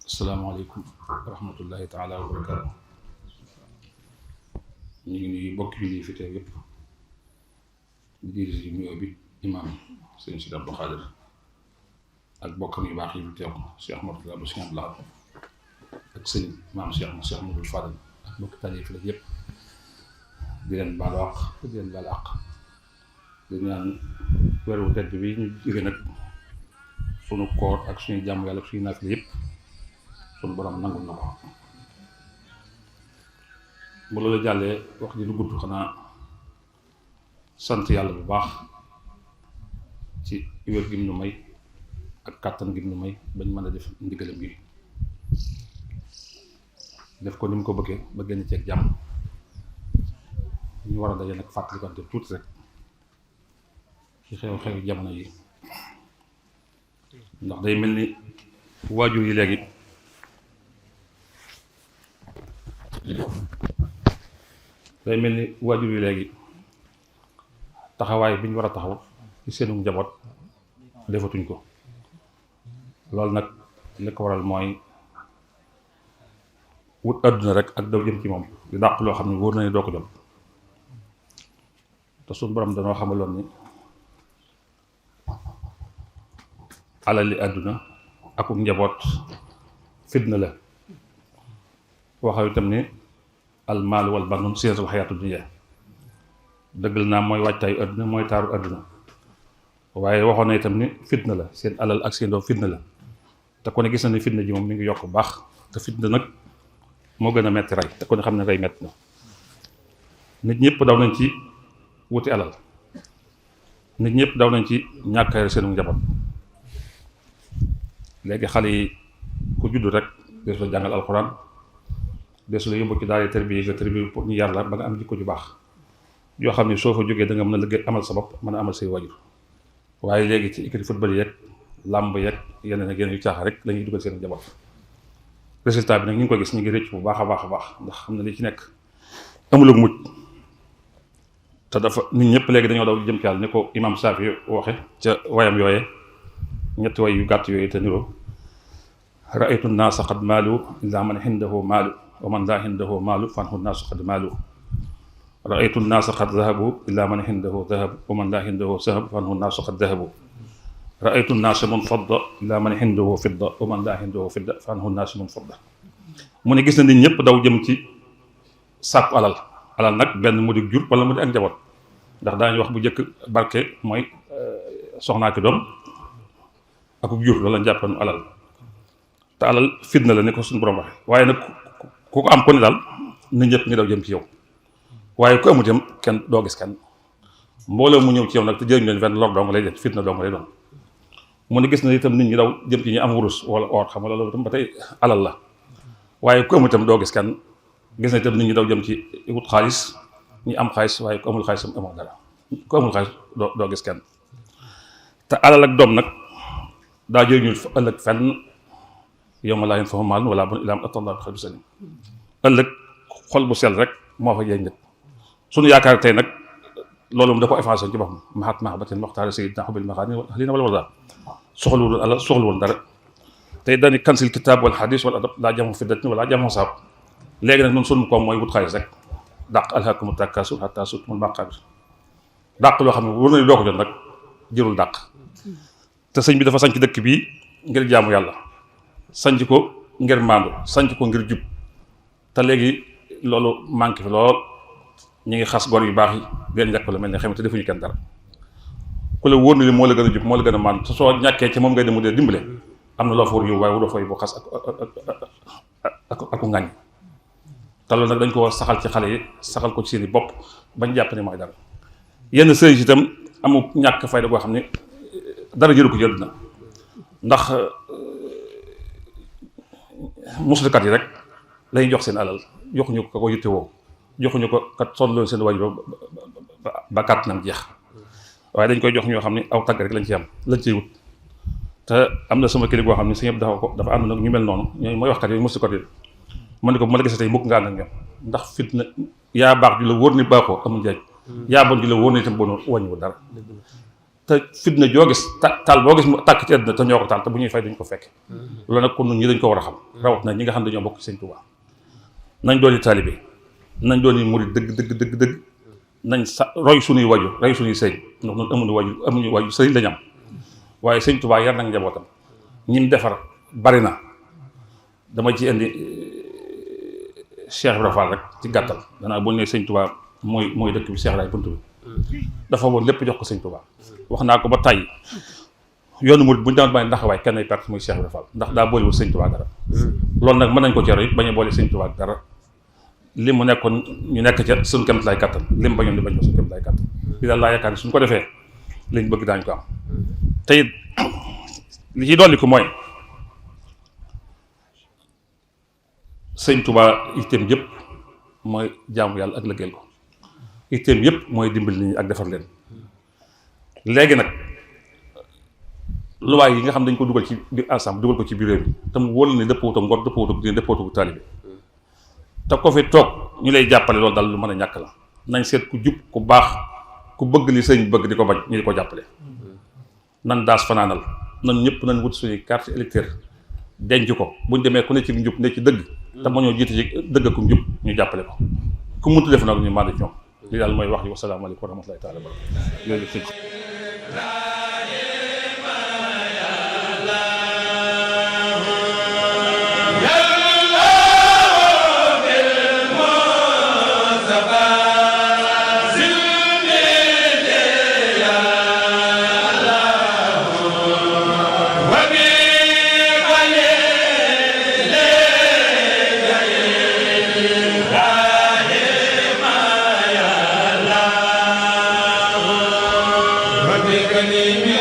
asalaamaaleykum wa rahmatullahi taala wa barakaatu. ñu ngi nuyu mbokk yi fi teew yëpp di jiite ci nuyoo bi imaam sëñ Sidi Abdou Khadir ak bokkam yu baax yi fi teew Cheikh Ahmadou Abdou Sëñ Abdou Lahad ak sëñ maam Cheikh Ahmadou Fadal ak mbokki tànn fi la yëpp di leen baalu àq di leen baal àq di ñaan weeru tedd bi ñu jóge nag sunu koor ak suñu jàmm yàlla ak suñu naafila yëpp sunu borom nangul na ko. bu loolu jàllee wax ji lu gudd xanaa sant yàlla bu baax ci wér gi mu nu may ak kàttan gi mu nu may bañ mën a def ndigalam gi def ko ni mu ko bëggee ba génn ceeg jàmm. ñu war a daje nag fàttalikante tuuti rek ci xew-xew jamono yi ndax day mel ni waajur yi léegi taxawaay bi ñu war a taxaw ci seenu njaboot defatuñ ko. loolu nag li ko waral mooy wut àdduna rek ak daw jëm ci moom di dàq loo xam ne wóor na ne doo ko jot te suñu borom danoo xamaloon ni alal li àdduna ak njaboot fitna la. waxaw itam ni al maal wal banuun zinatul xayaatu dunya dëggal naa mooy waajtaayu àdduna mooy taaru àdduna waaye waxoon na itam ni fitna la seen alal ak seen doom fitna la te ku ne gis na ni fitna ji moom mi ngi yokk bu baax te fitna nag moo gën a metti rey te ku ne xam ne rey metti na. nit ñëpp daw nañ ci wuti alal nit ñëpp daw nañ ci ñàkk seenu njaboot. léegi xale yi ku juddu rek deesu la jàngal alxuraan deesu la yóbbu ci daara tarbiya nga tarbiya pour ñu yar la ba nga am jikko ju baax yoo xam ne soo fa jógee da nga mën a liggéey amal sa bopp mën a amal say wajur. waaye léegi ci équipe football yeeg làmb yeeg yeneen ak yeneen yu caaxa rek la ñuy dugal seen njaboot. résultat bi nag ñu ngi ko gis ñu ngi rëcc bu baax a baax a baax ndax xam ne li ci nekk amul ak mujj te dafa nit ñëpp léegi dañoo daw jëm ci yàlla ni ko imam Saafi waxe ca wayam yooye ñetti way yu gàtt yooyu te niroo raaytu naasa qad maalu ila man indahu maalu wa man laa indahu maalu fanhu naasu qad maalu raaytu naasa qad dahabu ila man indahu dahabu wa man laa indahu sahab fanhu naasu qad dahabu raaytu naasa munfadda ila man indahu fidda wa man laa indahu fidda fanhu naasu munfadda. mu ne gis na nit ñëpp daw jëm ci sàkku alal nag benn mu di jur wala mu di ak njaboot ndax daañu wax bu njëkk barke mooy soxnaa ki doom ak jur loolu lañ jàppoon alal te alal fitna la ne ko suñu borom waxe waaye nag ku ko am ko ni daal nit ñëpp ngi daw jëm ci yow waaye ku amut yam kenn doo gis kenn mbooloo mu ñëw ci yow nag te jëriñ leen fenn lor dong lay def fitna dong lay doon. mu ne gis na itam nit ñi daw jëm ci ñu am wurus wala or xam nga loolu itam ba tey alal la waaye ku amut itam doo gis kenn. gis na itam nit ñi daw jëm ci wut xaalis ñi am xaalis waaye ku amul xaalis amoo dara ku amul xaalis doo gis kenn. te alal ak doom nag daa jëriñul fa ëllëg fenn yawma laa yanfa'u maalun wa laa banuun illaa man ataa Allaaha bi qalbin saliim. ëllëg xol bu sell rek moo fa jëriñ nit. suñu yaakaar tey nag loolu moom da ko effacé ci boppam mahat mahabatin muxtaar sayyidinaa hubbil maxaani wal ahliina wal waldaa soxlawul woon alal soxlawul woon dara tey dañuy kansil kitaab wal hadiis wal adab laa jamu fiddatin wala jamu saab. léegi nag noonu sunu koom mooy wut xaalis rek dàq alhaakumu takaasur hattaa zurtumul maqaabir dàq loo xam ne wóor na ni doo ko jot nag jërul dàq. te sëñ bi dafa sanc dëkk bii ngir jaamu yàlla sanc ko ngir maandu sanc ko ngir jub te léegi loolu manqué fi lool ñu ngi xas gor yu baax yi leen njëkk la mel ne xamante defuñu kenn dara ku la wóor na li moo la gën a jub moo la gën a maandu te soo ñàkkee ci moom ngay dem mu dee dimbale am na loo fa war yow waaye wuroo fay bu xas ak ngàññ. te loolu nag dañ ko saxal ci xale yi saxal ko ci seen i bopp bañ jàpp ne mooy dara yenn sëriñ itam amu ñàkk fayda goo xam ne dara jëru ko jël na ndax muslikat yi rek lañuy jox seen alal joxuñu ko ko yittewoo joxuñu ko kat sonn loolu seen wajur ba kàttanam jeex waaye dañ koy jox ñoo xam ne aw tagg rek lañ ci am lañ ciy wut. te am na sama kilifa boo xam ne sëñ bi dafa ànd nag ñu mel noonu ñooy mooy waxkat yooyu muslikat yi mu ne ko bu ma la gisee tey mukk nga ànd ak ñoom ndax fitna yaa baax ju la wóor ni baaxoo amul njëriñ yaa bon gi la wóor na itam bon wàññiwul dara te fitna joo gis taal boo gis mu tàkk ci àddina te ñoo ko taal te bu ñuy fay dañ ko fekke loolu nag kon ñun ñi dañ ko war a xam rawat na ñi nga xam ne dañoo bokk ci Sëñ Tuubaa nañ doon taalibe nañ doon murid dëgg nañ sa roy suñuy waju roy suñuy sëñ ndax noonu amuñu waju sëñ lañ am waaye Sëñ Tuubaa yar nag njabootam ñim defar bari na dama ci indi Cheikh Ibra Fall rek ci gàttal danaa bu ñu nee Sëñ Tuubaa mooy dëkk bi Cheikh Ibrahima bunt bi dafa woon lépp jox ko Sëñ Tuubaa wax naa ko ba tàyyi yoonu murid bu ñu daan bàyyi ndaxawaay kenn ay perte muy Cheikh Ibra Fall ndax daa boolewul Sëñ Tuubaa dara loolu nag mën nañ ko cero it bañ a boole Sëñ Tuubaa dara li mu nekkoon ñu nekk ca suñ kemt lay kattan li mu bañoon di bañ ko suñ kemt lay kattan li daal laa yaakaar ne suñ ko defee liñ bëgg daañ ko am te it li ci dolli ko mooy Sëñ Tuubaa itteem yëpp mooy jaamu yàlla ak liggéeyal ko itteem yëpp mooy dimbali nit ñi ak defar leen léegi nag luwaay yi nga xam dañ ko dugal ci biir ensemble dugal ko ci biir réew mi te mu wóolu ne dëppoo ak ngor dëppoo ak diine dëppoo ak taalibe te ko fi toog ñu lay jàppale loolu daal lu mën a ñàkk la nañ seet ku jub ku baax ku bëgg li sëñ bëgg di ko bañ ñu di ko jàppale nan daas fanaanal nan ñëpp nañ wut suñuy carte électeur denc ko buñ demee ku ne ci njub ne ci dëgg te ma ñoo jiite ci dëgg ku njub ñu jàppale ko ku muntu def nag ñu mànd ci ñoom li daal mooy wax yi wasalaamaaleykum wa rahmatulahi taala wa barakatuh loolu sëñ Amen.